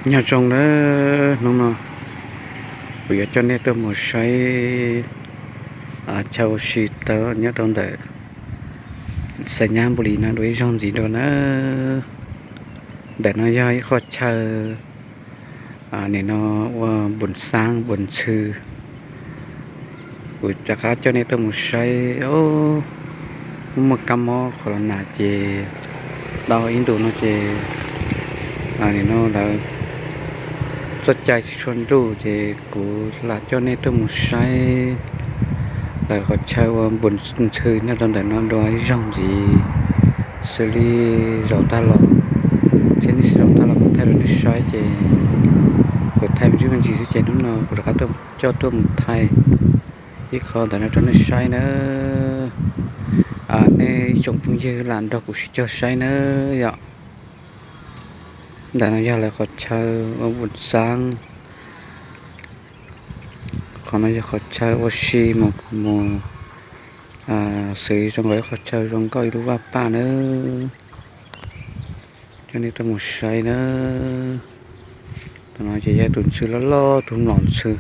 Nyob zoo nawb, hnub no kuv yuav coj nej tuaj mus saib chaw ua si tau nyob rau ntawm Xais Nyab Npus Lis no dua ib zaug ntxiv dua nawb. Ntawm no yog ib qho chaw nim no ua npus xaab npus ntxhw. Kuv rov qab coj nej tuaj mus saib, muaj kab mob corona ces tau ib ntus no ces nim no lawv txoj cai tsis tshua ntuj ces kuv lam coj nej tuaj mus saib lawv qhov chaw ua npus ntxhw nyob rau ntawm no dua ib zaug ntxiv xws li zaum tag los, thiab ib zaug tag los kuv thaij rau nej saib ces kuv thaij me ntsis me ntsis xwb ces hnub no kuv rov qab coj tuaj mus thaij ib qho ntawm no rau nej saib nawb. Nej ib tsoom phooj ywg lam nrog kuv sib cog saib nawb yom. Ntawm no yog lawv qhov chaw ua npus xaab. Qhov no yog qhov chaw ua si mus mus xws zoo nkaus ib qhov chaw zoo nkauj ib lub vaj paj nawb. Coj nej tuaj mus saib nawb. Tam no ces yog tus ntxhw loj loj, tus mlom ntxhw.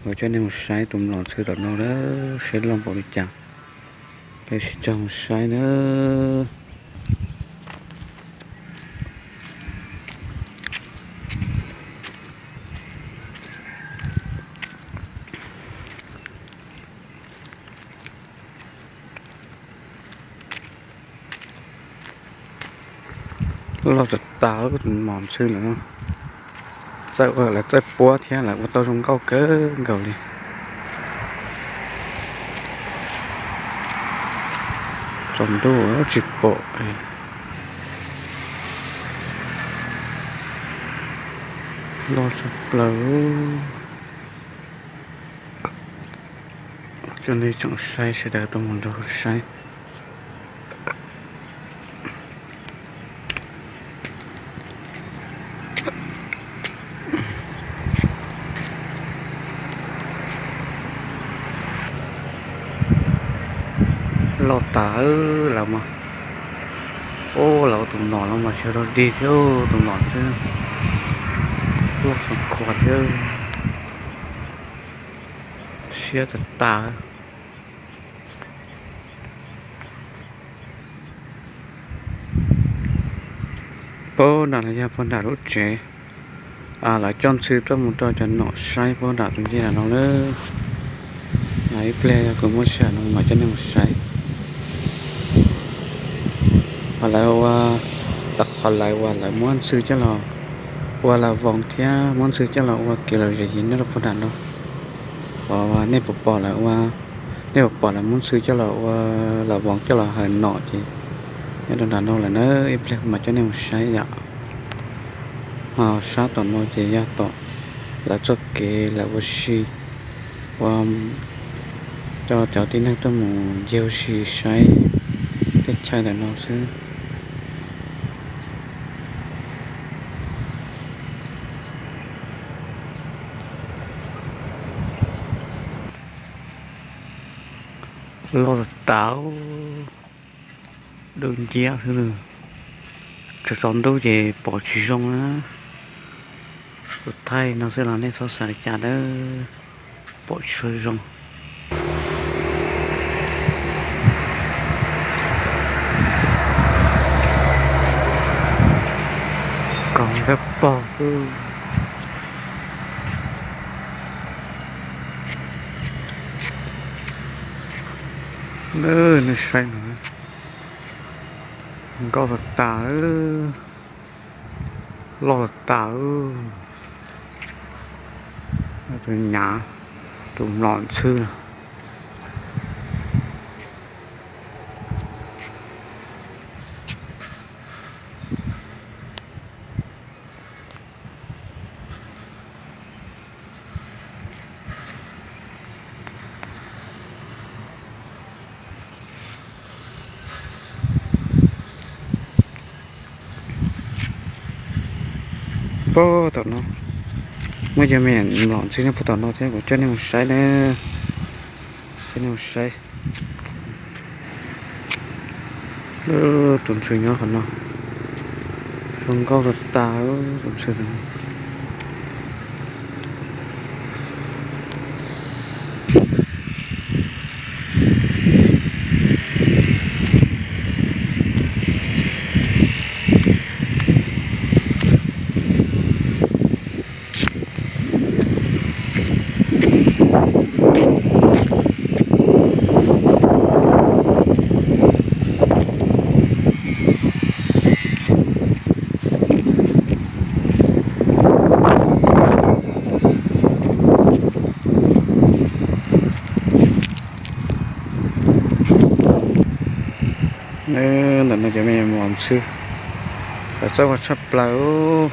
Kuv coj nej mus saib tus mlom ntxhw tom no nawb, saib loj npaum li cas. Peb sib cog mus saib nawb. Loj tas tas, tus mlom ntxhw lawm no. Txawj ua lawv txawj puab thiab lawv ua tau zoo nkauj kawg nkaus li. Tsaus ntuj tsis pom. Loj tshaj plaws. Coj nej tsoom saib sawv daws tuaj mus nrog saib. Loj tas lawm mas. Ub, lawv ua tus mlom los mas tsis yog dog dig thiab, tus mlom xwb. Loj tshaj qhov thiab. Siab tas tas. Puag nram no yog puag nram lub tsev. Lawv coj ntxhw tuaj mus rau cov nom saib puag nram tus ncej nram no lawm. Ib pliag yog kuv muaj sij hawm no mam coj nej mus saib. Lawv ua, lawv qhov lawv uas lawv muab ntxhw coj los ua lam voos thiab muab ntxhw coj los ua kev lom zem ces nyob rau puag nram no. Nej puas pom lawv ua, nej puas pom lawv muab ntxhw coj los ua lam voos coj los hawm nom ces nyob rau nram no lawm na. Ib pliag mam coj nej mus saib yom. Ho sab tom no ces yog tom lawv txoj kev lawv ua si, ua coj cov tib neeg tuaj mus ncig ua si saib teb chaws ntawm no xwb. Loj tas tas, dub nciab xwb. Tsaus tsaus ntuj ces pom tsis zoo na. Kuv thaij no xwb los nej txhob xav li cas nawb, pom tsis tshua zoo. Koom kab pog xwb. Nej saib no, nkauj tas tas, loj tas tas. Tus nyav, tus mlom ntxhw. Puag tom no, muaj cov me mlom ntxhw nyob puag tom no thiab, kuv coj nej mus saib na. Coj nej mus saib. Tus ntxhw nyob qhov no. Zoo nkauj tas tas tus ntxhw no. Ntawm no cov me nyuam ntxhw, lawv txawj ua tshaj plaws.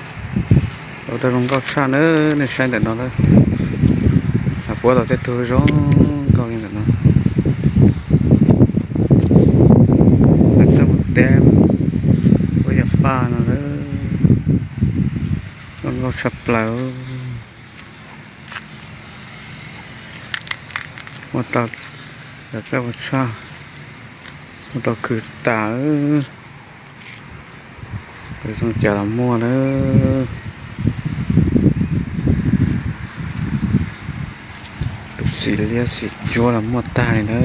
Ua tau zoo nkauj tshaj na, nej saib ntawm no lawm. Puab tau tej tug zoo nkauj li ntawm no. Lawv txawj mus teb ua yam paj no lawm, zoo nkauj tshaj plaws. Muaj tau, lawv txawj ua tshaj, muaj tau khwv tas. Zoo cas los muaj na. Tus xim liab xim tsuab los muaj tag li na.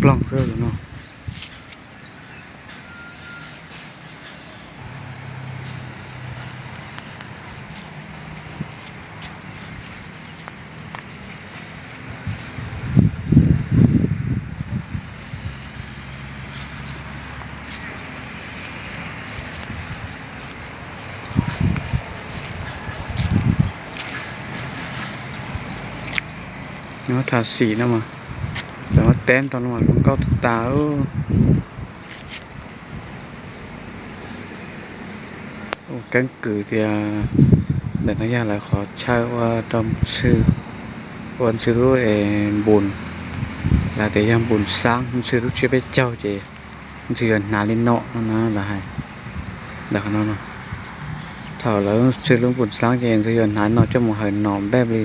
Ploog xwb no. Nyob thaj xim no mas, lawv muab teb tau no mas zoo nkauj tas tas. Ua keeb kwm tias ntawm no yog lawv qhov chaw ua rau ntxhw, ua ntxhw lub es npus, lawv tias yog npus xaab, ntxhw lub tsiab peb caug ces ntxhw yuav hnav li no no na lawv hais. Ntawm qhov no, thaum lawv ntxhw lub npus xaab ces ntxhw yuav hnav li no coj mus hawm nom npej li.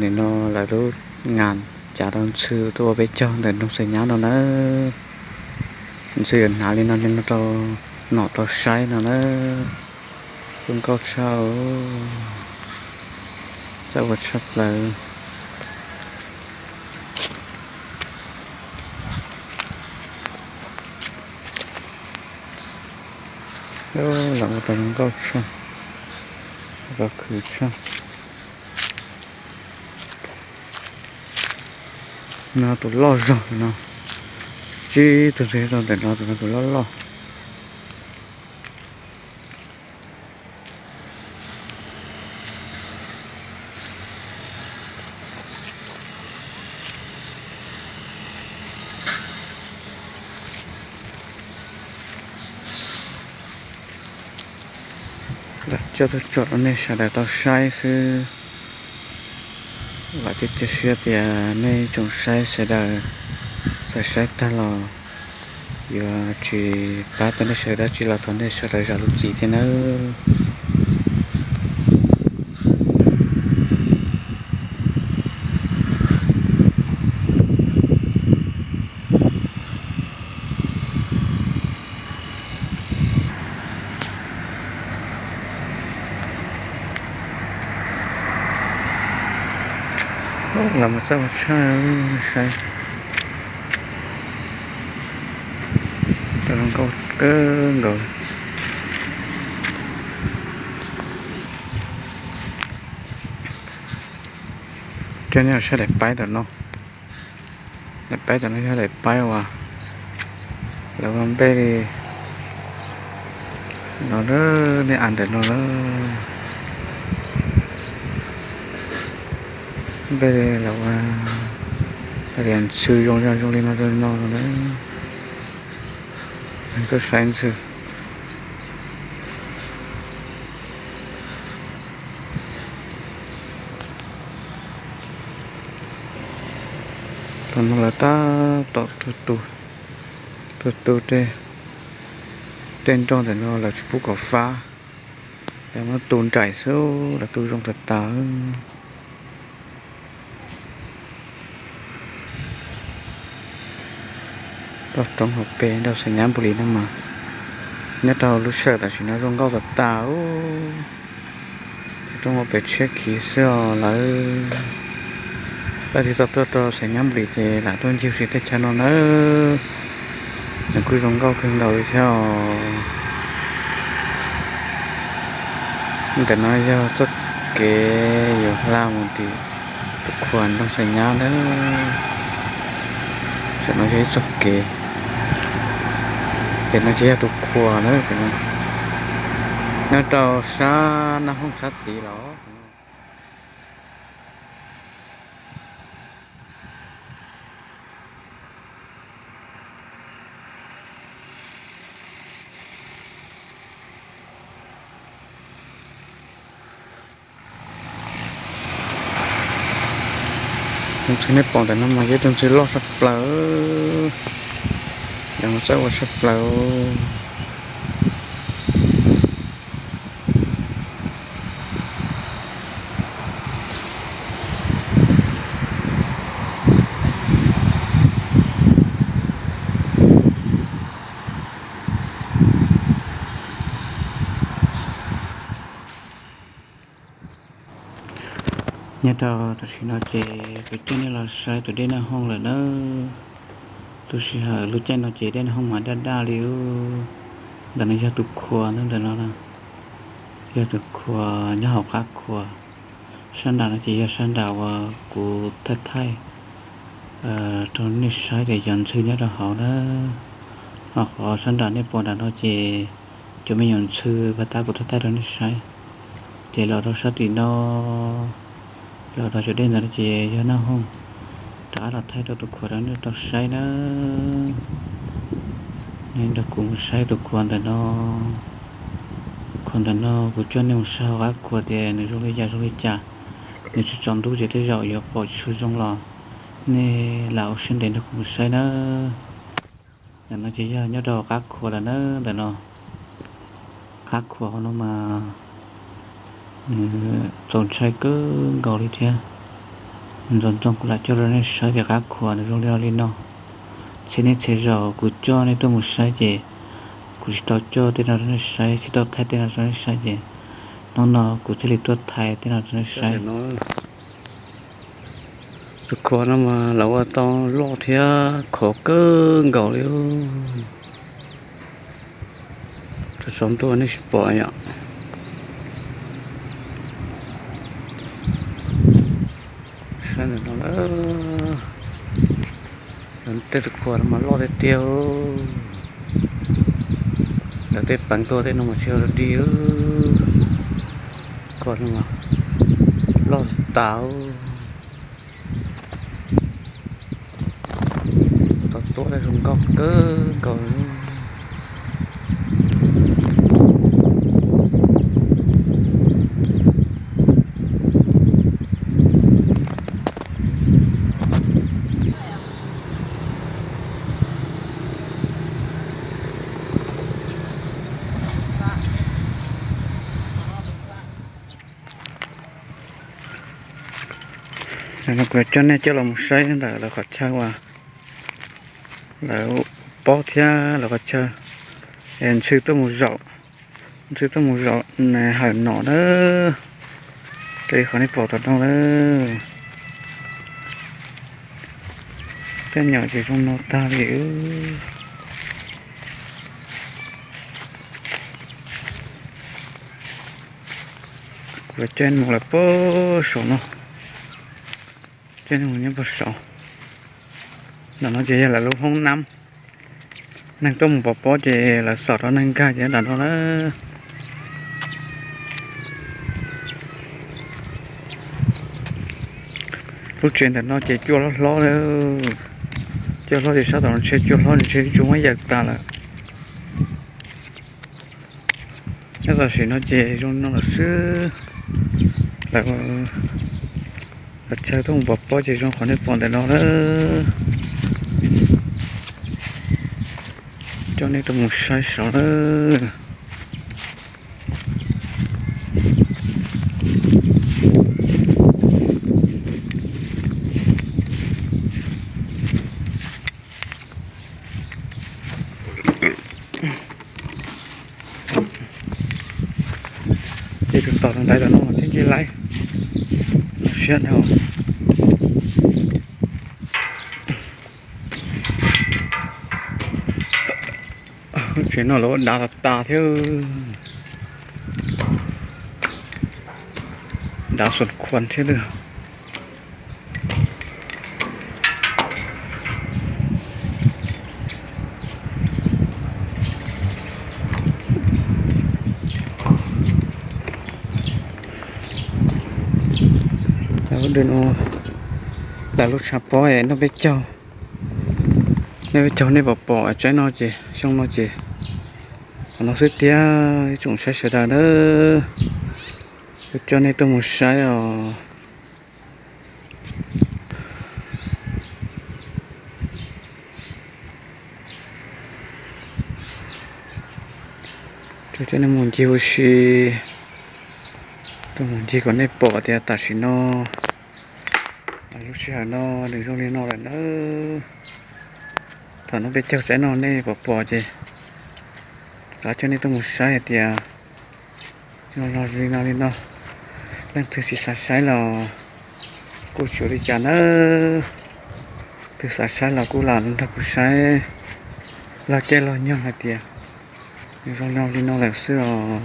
Nim no lawv lub nas cav rau ntxhw tuaj ua peb caug ntawm nroog Xav Nyab no na. Ntxhw yuav hnav li no li no rau nom tau saib no na. Zoo nkauj tshaj, txawj ua tshaj plaws. Los ua tau zoo nkauj tshaj, ua tau khwv tshaj. No tus loj zog no, tsib tug ntxhw rau ntawm no, tus no tus loj loj. Lam coj tuaj tsom rau nej sawv daws tau saib xwb. Vam thiab cia siab tias nej tsoom saib sawv daws txawm saib tag los yuav tsis pab tau nej sawv daws dab tsi los thov nej sawv daws zam lub txim thiab nawb. Los mus txawj mus tshaj saib, tau zoo nkauj kawg nkaus. Coj nej saib daim paib ntawm no. Daim paib ntawm no yog daim paib uas lawv ua npej li no, nej a ntawm no lawm. Npej li lawv ua, tias ntxhw zoo zoo li no zoo li no lawm. Tuaj saib ntxhw. Thaum no lawv tab tom tu, tu, tu tej, tej nroj ntawm no lawv tsis pub kom fab, lawv muab tu nraim xwb, lawv tu zoo tas tas. Toj roob hauv pes nrog Xais Nyab Npus Lis no mas nyob rau lub sij hawm tam sim no zoo nkauj tas tas. Toj roob hauv pes tshiab khiv xwb os lawv. Leej twg tau tuaj rau Xais Nyab Npus Lis ces lam tuaj ncig ua si tej chaw no nawb. Nws kuj zoo nkauj kawg nkaus li thiab os. Ntawm no yog txoj kev yuav hla mus tim tus khuam ntoo Xais Nyab nawb. Tam no yog ib txoj kev, pem no ces yog tus khuam nawb, pem no nyob rau sab Naj Hooj sab tid los. Tus ntxhw nej pom ntawm no mas yog tus ntxhw loj tshaj plaws, yog txawj ua tshaj plaws. Nyob rau tam sim no ces kuv coj nej los saib tus dej Naj Hooj lawm nawb. Lub sij hawm lub caij no ces dej Naj Hooj mas daj daj li. Ntawm no yog tus khuam ntawm no, yog tus khuam nyob hauv qab khuam. Sab nram no ces yog sab nram uas kuv thaij thaij rau nej saib tias cov ntxhw nyob rau hauv na. Ho qhov sab nram nej pom nram no ces cov me nyuam ntxhw pab tab kuv thaij thaij rau nej saib. Ces los rau sab tim no, los rau cov dej ntawd no ces yog Naj Hooj. Rov qab los thaij rau tus khuam rau nej tau saib na. Nej nrog kuv mus saib tus khuam ntawm no. Khuam ntawm no kuv coj nej mus saib hauv qab khuam tias nws zoo li cas zoo li cas. Nws tsis tsaus ntuj ces tej zaum yuav pom tsis tshua zoo los nej lam ua siab ntev nrog kuv mus saib na. Ntawm no ces yog nyob rau qab khuam lawm na. Ntawm no qab khuam hauv no mas nws txaus ntshai kawg nkaus li thiab. Ntxoov ntxoo kuv lam coj rau nej saib tias qab khuam nws zoo li no li no. Txhia niaj txhia zaus kuv coj nej tuaj mus saib ces kuv tsis tau coj tej no rau nej saib, tsis tau thaij tej no rau nej saib ces hnub no kuv thiaj li tuaj thaij tej no rau nej saib. Tus khuam no mas lawv ua tau loj thiab khov kawg nkaus li. Thaum tsaus ntuj nej tsis pom yom. Saib ntawm no, tej tus khuam no mas loj tiag tiag. Lawv tej peev tuaj tej no mas tsis yog di. Khuam no mas loj tas. Tau tuaj zoo nkauj kawg nkaus. Kuv coj nej coj los mus saib ntawm lawv qhov chaw uas lawv pob thiab lawv qhov chaw ntxhw tuaj mus zaum, ntxhw tuaj mus zaum hawm nom na. Raws li qhov nej pom tom no na, tej nyom ces zoo no tag li. Kuv coj nej mus lawm puag saum no, coj nej mus nyob puag saum. Ntawm no ces yog lawv lub hoob nab. Neeg tuaj mus pov pob ces lawv xom rau neeg nkag ces nram no na. Lub tsev ntawm no ces cua hlob hlob, cua hlob ces sab tom no ntshe cua hlob ntshe tsis muab yaws tas lawm. Nyob tam sim no ces zoo no lawm xwb. Lawv Los chaw tuaj mus pov pob ces zoo qhov nej pom ntawm no na. Coj nej tuaj mus saib saud na. Ces tus tom tus ntaiv tom no thiab nce laib no siab ntag. Tsev no lawv ua dav tas tas thiab, dav xum khuam thiab. Lub dwm no, lawv lub tshav pob noj peb caug, noj peb caug nej pom pom tsaib no ces xyoo no ces qhov no xwb tiag. Ib tsoom saib sawv daws na, kuv coj nej tuaj mus saib os. Coj nej mus ncig ua si, tuaj mus ncig kom nej pom tias tam sim no lub sij hawm no nws zoo li no lawm nawb. Thaum no peb caug tsaib no nej pom pom ces rov coj nej tuaj mus saib hais tias zoo li no li no. Leej twg tsis xav saib los kuj tsis ua li cas nawb. Twg xav saib los kuj lam nrog kuv saib log caij log nyoog hais tias nws zoo li no lawm xwb os.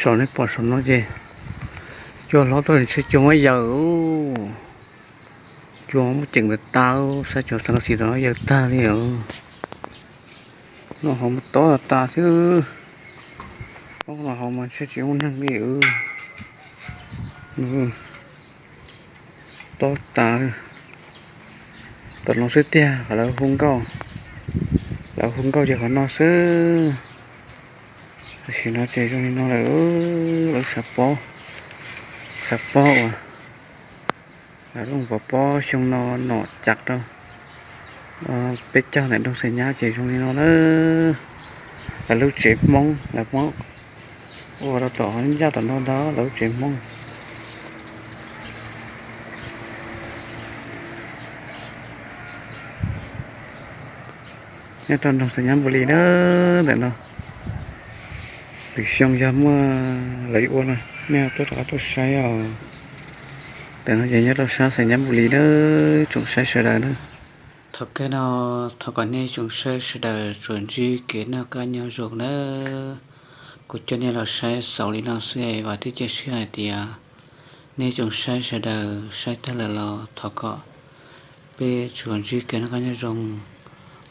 Saum nej pom saum no ces cua hlob tuaj ntshe cua muab yaws. Cua muab ceem tas tas, saib cov xeev xis tom no yaws tag li os. No hauv mas tob tas tas xwb. Ob no hauv mas ntshe tsis muaj neeg li. Tob tas. Tom no xwb tiag, qhov lawv hu nkauj, lawv hu nkauj ces qhov no xwb. Tam sim no ces zoo li no lawm, lawv xav pov, xav pov uas lawv lub pov pob xyoo no nom cas rau peb caug ntawm nroog Xeem Nyab ces zoo li no na. Lawv lub tsev Hmoob, lawv Hmoob ua rau tom ncaj tom no ntag, lawv lub tsev Hmoob. Nyob rau nroog Xeem Nyab Npus Lis na, ntawm no. Lwm xyoo yog muaj lawv ua no nej tuaj rov qab tuaj saib os. Ntawm no ces nyob rau sab Xeem Nyab Npus Lis na, tsoom saib sawv daws na. Thaum kawg no thov kom nej tsoom saib sawv daws tsuas ntsib kev noj qab nyob zoo nawb. Kuv coj nej los saib xaus li no xwb es vam thiab cia siab hais tias nej tsoom saib sawv daws saib tag lawm los thov kom peb tsuas ntsib kev noj qab nyob zoo,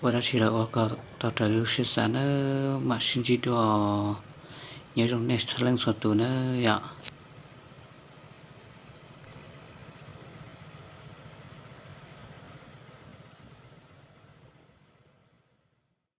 ua dab tsi los ua kom tau raws li lub siab xav nawb, mam sib ntsib dua. Nyob zoo nej txhua leej txhua tus nawb yom.